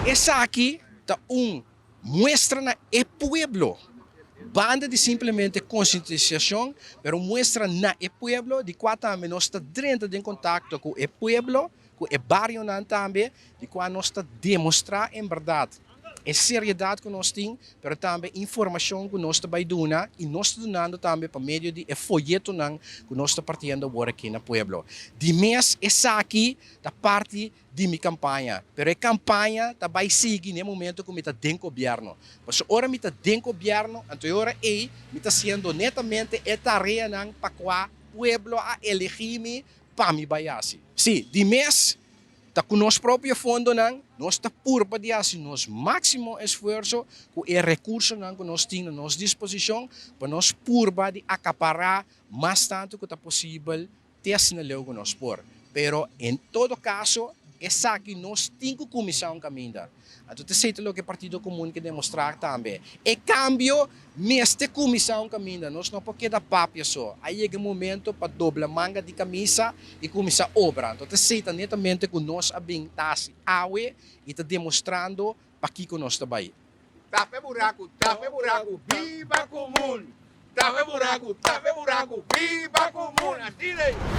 Esaki ta un muestra na e pueblo. Banda di simplemente konsientisashon, pero muestra na e pueblo di kua tambe nos ta drenta den kontakto ku e pueblo, ku e barionan tambe, di kua nos ta demostrá en bèrdat e seriedat ku nos tin, pero tambe informashon ku nos ta bai duna i nos ta dunando tambe pa medio di e foyetonan ku nos ta partiendo awor aki na pueblo. Di mes esaki ta parti di mi kampaña, pero e kampaña ta bai sigui na e momento ku mi ta den gobièrnu. Pasobra ora mi ta den gobièrnu, anto e ora ei mi ta hasiendo netamente e tareanan pa kua pueblo a elegí mi pa mi bai hasi. Sí, di mes ta ku nos propio fondonan nos ta purba di hasi nos máksimo esfuerso ku e rekursonan ku nos tin na nos disposishon pa nos purba di akapará mas tantu ku ta posibel te asina leu ku nos por. Pero en todo kaso esaki nos tin ku kuminsá un kaminda. Anto ta esei ta loke Partido Komun ke demostrá tambe. E kambio mester kuminsá un kaminda. Nos no por keda papia so. A yega e momento pa dobla manga di kamisa i kuminsá obra. Anto ta esei ta netamente ku nos a bin ta hasi awe i ta demostrando pakiko nos ta bai. Tapa e buraku, tapa e buraku, biba komun! Tapa e buraku, tapa e buraku, biba komun! Asina ei!